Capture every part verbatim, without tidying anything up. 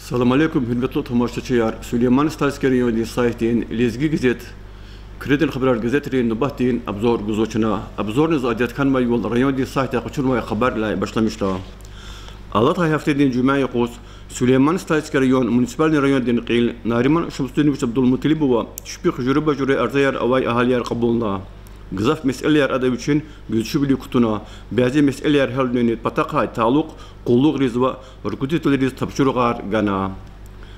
Салам алейкум, гьуьрметлу тамашачияр! Сулейман-Стальский райондин сайтдин Лезги газет, Куьредин хабарар газетрин нубатдин обзор гузвачна. Обзорни за адет хьанвайвал райондин сайтда къачунвай хабаррилай башламишда. Алатай гьафтедин жуьмя юкъуз Сулейман-Стальский район муниципальный райондин кьил Нариман Шамсудинович Абдулмуталибова чпихъ жуьреба-жуьре арзаяр авай агьалияр кьабулна. Гзаф месэлаяр ада вичин гуьзчивилик кутуна, бязи месэлаяр гьялвилин патахъай талукь къуллугъриз ва руководителриз тапшуругъар гана.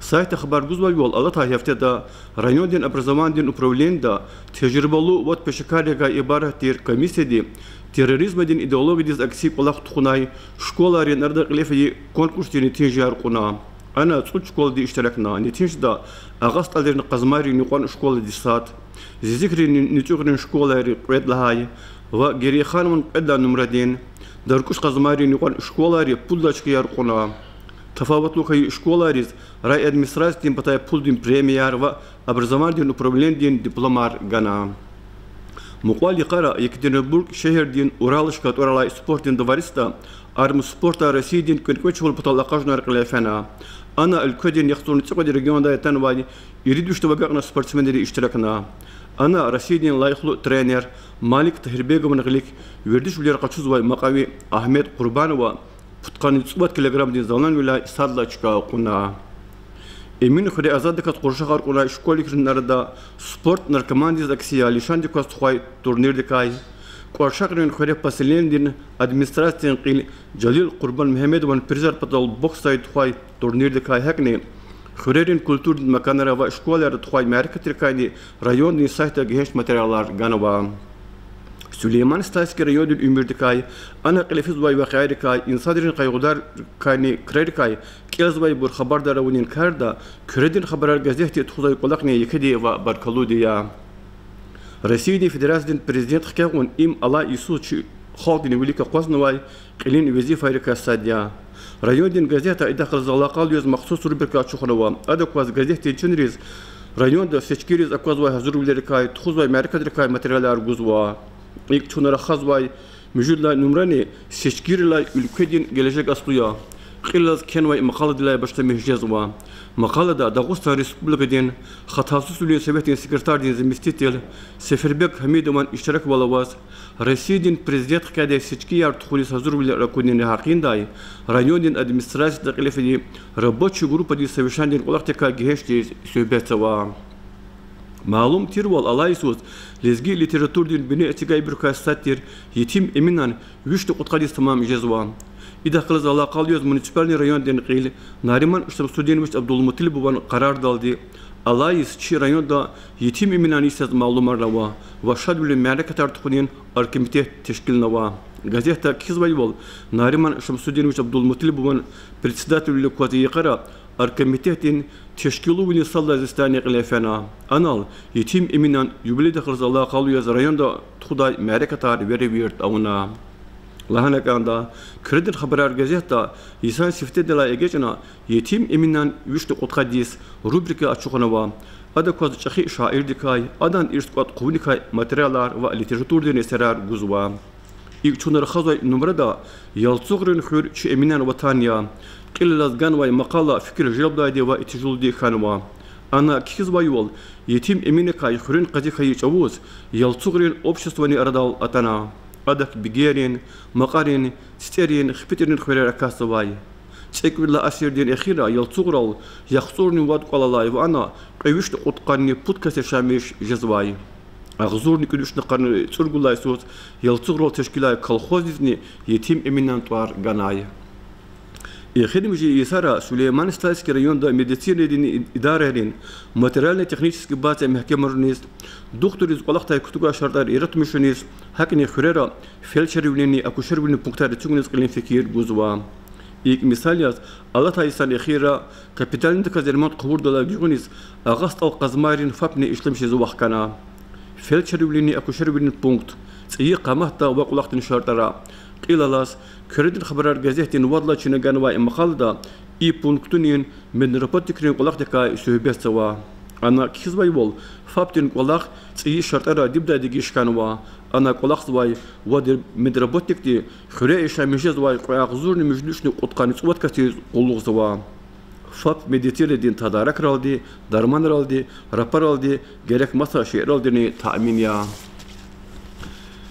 Сайтда хабар гузвайвал, алатай гьафтеда райондин образованидин управленида тежрибалу вад пешекаррикай ибарат тир комиссияди терроризмдин идеологиядиз акси кӀвалах тухунай школайрин арада кьиле фейи конкурсдин нетижаяр кьуна. Ана цӀуд школади иштиракна. Нетижада Агъа СтӀалрин Къазмайрин юкьван школади сад, Зизихрин, НуцӀуьгърин школайри кьвед лагьай ва Герейханован кьвед лагьай нумрадин, Даркуш Къазмайрин юкьван школайри пуд лагьай чкаяр кьуна. Тафаватлу хьайи школайриз райадминистрациядин патай пулдин премияр ва образованидин управленидин дипломар гана. Мукьвал йикъара Екатеринбург шегьердин Уралышка тӀвар алай спортдин дворецда армспортдай Россиядин кӀвенкӀвечивал патал акъажунар кьиле фена. Ана уьлкведин яхцӀурни цӀикьвед региондай атанвай ирид вишдав агакьна спортсменри иштиракна. Ана Россиядин лайихлу тренер Малик Тагьирбегован гъилик вердишвилер къачузвай Макьави Агьмед Къурбанова пудкъанни цӀувад килограммдин заланвиляй сад лагьай чка кьуна. Эмин хуьре азаддаказ къуршахар кьунвай школьникрин арада Спорт наркомандиз акси я лишандик кваз тухвай турнирдикай, КӀваршахрин хуьре поселенидин администрациядин кьил Жалил Къурбанмегьамедован призар патал боксдай тухвай турнирдикай, гьакӀни хуьрерин культурадин маканра ва школайра тухвай мярекатрикайни райондин сайтда гегьенш материалар ганва. Сулейман-Стальский райондин уьмуьрдикай, ана кьиле физвай вакъиайрикай, инсанрин къайгъударрикайни крарикай кӀелзавайбур хабардар авунин карда Куьредин хабарар газетди тухузвай кӀвалахни екеди ва баркаллуди я. Россиядин Федерациядин Президент хкягъун им алай йисуз чи халкьдин вилик акъвазнавай кьилин везифайрикай сад я. Райондин газетда идахъ галаз алакъалу яз махсус рубрика ачухнава. Адак кваз газетдин чинриз районда сечкийриз аквазвай гьазурвилерикай, тухузвай мярекатрикай материалар гузва. ИкӀ чун рахазвай муьжуьд лагьай нумрани сечкийрилай уьлкведин гележег аслу я кьилелаз кхьенвай макъаладилай башламиш жезва. Макъалада Дагъустан Республикадин Хатасузвилин советдин секретардин заместитель Сефербек Гьамидован иштираквал аваз, Россиядин Президент хкядай сечкияр тухуниз гьазурвилер акунин гьакъиндай райондин администрацияда кьиле фейи рабочий группадин совещанидин кӀвалахдикай гегьеншдиз суьгьбетзава. Малум тирвал, алай йисуз лезги литературадин бине эцигайбурукай сад тир Етим Эминан вишни кьудкъад йис тамам жезва. Идахъ галаз алакъалу яз муниципальный райондин кьил Нариман Шамсудинович Абдулмуталибован къарардалди алай йис чи районда Етим Эминан йис яз малумарнава ва шадвилин мярекатар тухунин оргкомитет тешкилнава. Газетда кхьизвайвал, Нариман Шамсудинович Абдулмуталибован председательвилик кваз йикъара оргкомитетдин тешкилувилин сад лагьай заседание кьиле фена. Анал Етим Эминан юбилейдихъ галаз алакъалу яз районда тухудай мярекатар веревирд авуна. Лагьана кӀанда, Куьредин хабарар газетда йисан сифтедилай эгечӀна Етим Эминан вишни кьудкъад йис рубрика ачухнава. Адак кваз чӀехи шаирдикай, адан ирс кӀватӀ хъувуникай материалар ва литературадин эсерар гузва. ИкӀ чун рахазвай нумрада Ялцугърин хуьр чи Эминан ватан я кьилелаз ганвай макъала фикир желбдайди ва итижлуди хьанва. Ана кхьизвайвал, Етим Эминакай хуьруьн къази хьайи чӀавуз Ялцугърин обществони арадал атана. Адак Бигерин, Макьарин, ЦицӀерин, ХпитӀрин хуьрер акатзавай. ЦӀекӀуьд лагьай асирдин эхирра Ялцугърал яхцӀурни вад кӀвал алай ва ана кьве вишни кьудкъанни пуд кас яшамиш жезвай. Агъзурни кӀуьд вишни къанни цӀуругуд лагьай йисуз Ялцугърал тешкилай колхоздизни Етим Эминан тӀвар ганай. Эхиримжи йисара Сулейман-Стальский районда медицинадин идарайрин материально-технический база мягькемаруниз, духтурриз кӀвалахдай кутугай шартӀар яратмишуниз, гьакӀни хуьрера фельдшервилинни акушервилин пунктар эцигуниз кьилин фикир гузва. ИкӀ мисал яз, алатай йисан эхирра капитальныйдаказ ремонт хъувурдалай гуьгъуьниз Агъа СтӀал Къазмайрин ФАПни ишлемишиз вахкана. Фельдшервилинни акушервилин пункт, цӀийи къаматда ва кӀвалахдин шартӀара. Кьил алаз, Куьредин хабарар газетдин вад лагьай чина ганвай макъалада и пунктунин медработникрин кӀвалахдикай суьгьбетзава. Ана кхьизвайвал, ФАПдин кӀвалах цӀийи шартӀара дибдай дегиш хьанва. Ана кӀвалахзавай вад медработникди хуьре яшамиш жезвай кьве агъзурни муьжуьд вишни кьудкъанни цӀувад касдиз къуллугъзава. ФАП медицинадин тадаракралди, дарманралди, рапаралди, герек маса шейэралдини таъмин я.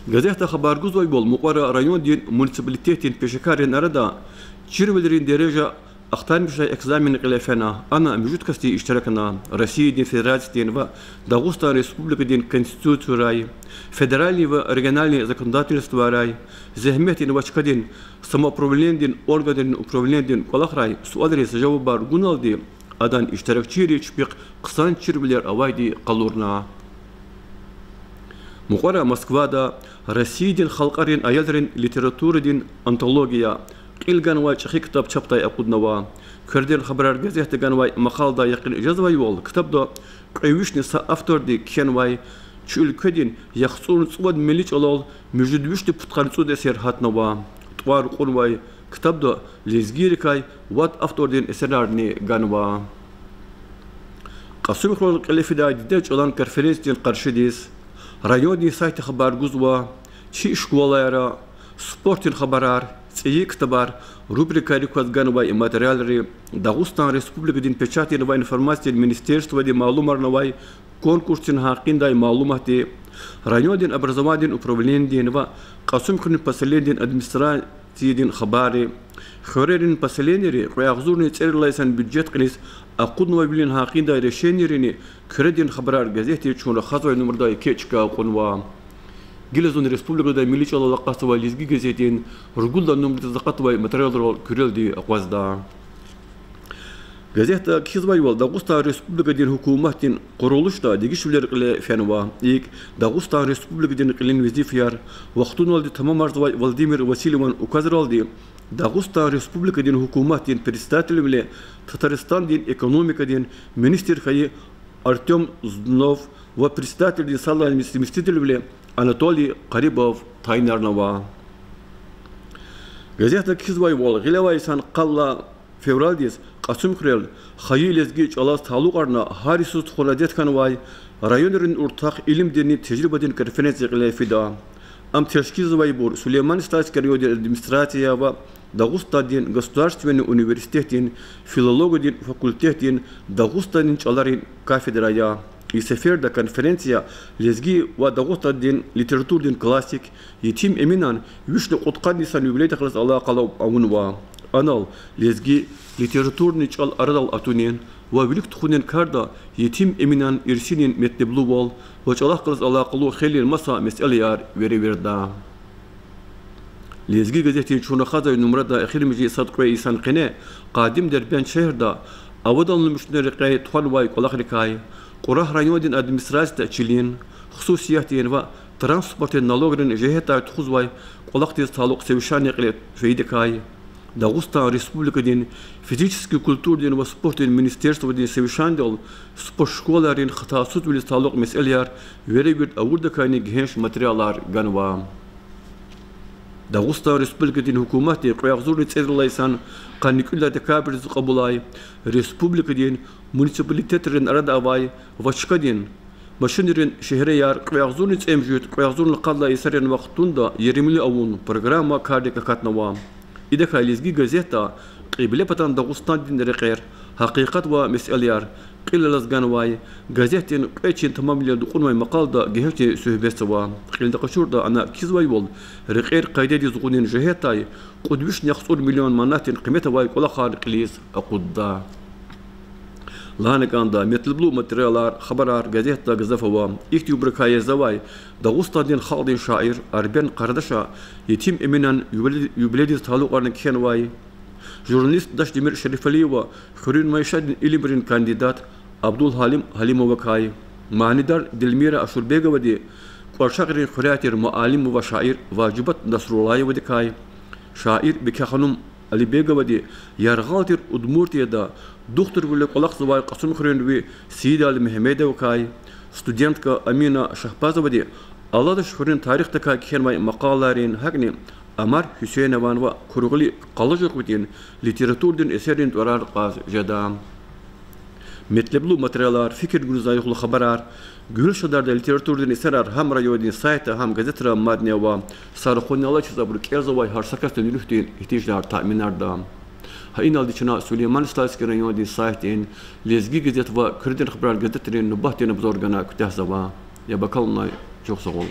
Газетда хабар гузвайвал, мукьвара райондин муниципалитетдин пешекаррин арада чирвилерин дережа ахтармишай экзамен кьиле фена. Ана муьжуьд касди иштиракна: Россиядин Федерациядин ва Дагъустан Республикадин Конституциярай, федеральный ва региональный законодательствоярай, зегьметдин ва чкадин самоуправленидин органрин управленидин кӀвалахрай суалриз жавабар гуналди, адан иштиракчийри чпихъ хъсан чирвилер авайди къалурна. Мукьвара Москвада Россиядин халкьарин аялрин литературадин антология кьил ганвай чӀехи ктаб чапдай акъуднава. Куьредин хабарар газетда ганвай макъалада яхъин жезвайвал, ктабда кьве вишни са авторди кхьенвай чи уьлкведин яхцӀурни цӀувад милли чӀалал муьжуьд вишни пудкъанни цӀуд эсер гьатнава. ТӀвар кьунвай ктабда лезгийрикай вад автордин эсерарни ганва. Кьасумхуьрел кьиле фидай дидед чӀалан конференциядин къаршидиз райондин сайтда хабар гузва, чи школайра, спортдин хабарар, цӀийи ктабар рубрикайрик кваз ганвай материалри, Дагъустан Республикадин печатдин ва информациядин министерстводи малумарнавай конкурсдин гьакъиндай малуматди, райондин образованидин управленидин ва Кьасумхуьруьн поселенидин администрациядин хабарри, хуьрерин поселенийри кьве агъзурни цӀерид лагьай йисан бюджет кьилиз акъуднавайвилин гьакъиндай решенийрини Куьредин хабарар газетди чун рахазвай нумрада еке чка кьунва. Гила зун республикада милли чӀалал акъатзавай Лезги газетдин ругуд лагьай нумрадиз акъатнавай материалрал куьрелди акъвазда. Газетда кхьизвайвал, Дагъустан Республикадин гьукуматдин къурулушда дегишвилер кьиле фенва. ИкӀ, Дагъустан Республикадин кьилин везифаяр вахтуналди тамамарзавай Владимир Васильеван указралди, Дагъустан Республикадин гьукуматдин председателвиле Татарстандин экономикадин министр хьайи Артём Здунов ва председателдин сад лагьай заместителвиле Анатолий Къарибов тайинарнава. Газетда кхьизвайвал, гъилевай йисан къад лагьай февралдиз Кьасумхуьрел хайи лезги чӀалаз талукьарна гьар йисуз тухун адет хьанвай районрин уртах илимдинни тежрибадин конференция кьиле фида. Ам тешкилзавайбур Сулейман-Стальский райондин администрация ва Дагъустандин государственный университетдин филологиядин факультетдин Дагъустандин чӀаларин кафедра я. И сеферда конференция лезги ва Дагъустандин литературадин классик Етим Эминан вишни кьудкъанни йисан юбилейдихъ галаз алакъалу авунва. Анал лезги литературни чӀал арадал атунин ва вилик тухунин карда Етим Эминан ирсинин метлеблувал ва чӀалахъ галаз алакъалу хейлин маса месэлаяр веревирда. Лезги газетдин чун рахазвай нумрада эхиримжи сад кьве йисан къене къадим Дербент шегьерда авадалнамишунрин рекьяй тухванвай кӀвалахрикай, Кьурагь райондин администрацияда чилин, хсусиятдин ва транспортдин налогрин жигьетдай тухузвай кӀвалахдиз талукь совещание кьиле фейидакай, Дагъустан Республикадин физический культурадин ва спортдин министерстводин совещанидал спортшколайрин хатасузвилиз талукь месэлаяр веревирд авурдакайни гегьенш материалар ганва. Дагъустан Республикадин гьукуматди кьве агъзурни цӀерид лагьай йисан къанни кӀуьд лагьай декабрдиз кьабулай республикадин муниципалитетрин арада авай ва чкадин машинрин шегьреяр кьве агъзурни цӀемуьжуьд, кьве агъзурни къад лагьай йисарин вахтунда еримлу авун программа кардик акатнава. Идакай Лезги газетда Кьиблепатан Дагъустандин рекьер, гьакъикъат ва месэлаяр кьил алаз ганвай, газетдин кьве чин тамамвилер дукьунвай макъалада гегьеншди суьгьбетзава. Кьилди къачуртӀа, ана кхьизвайвал, рекьер къайдадиз гъунин жигьетдай кьуд вишни яхцӀур миллион манатдин къимет авай кӀвалахар кьилиз акъудда. Лагьана кӀанда, метлеблу материалар, хабарар газетда гзаф ава. Ихьтинбурукай язавай Дагъустандин халкьдин шаир Арбен Къардаша Етим Эминан юбиле-, юбилейдиз талукьарна кхьенвай, журналист Дашдемир Шерифалиева хуьруьн майишатдин илимрин кандидат Абдулгьалим Гьалимовакай, манидар Дилмира Ашурбеговади КӀваршагърин хуьряй тир муаллим ва шаир Важибат Насруллаевадикай, шаир Бикаханум Алибеговади яргъал тир Удмуртияда духтурвиле кӀвалахзавай Кьасумхуьруьнви Сиидали Мегьамедовакай, студентка Амина Шагьбазовади Аладаж хуьруьн тарихдикай кхьенвай макъалайрин, гьакӀни Амар Гьуьсейнован ва Кургъули Къаладжукъвидин литературадин эсеррин тӀварар кьаз жеда. Метлеблу материалар, фикир гузвай юкьвал хабарар Гуьгьуьлшадарда литературадин эсерар гьам райондин сайтда, гьам газетра мадни ава. Са рахунал алачиз абуру кӀелзавай гьар са касдин руьгьдин ихтилатар таъминарда. Гьа иналди чна Сулейман-Стальский райондин сайтдин Лезги газет ва Куьредин хабарар газетрин нубатдин обзор гана куьтягьзава. Яб акалунай чухсагъул.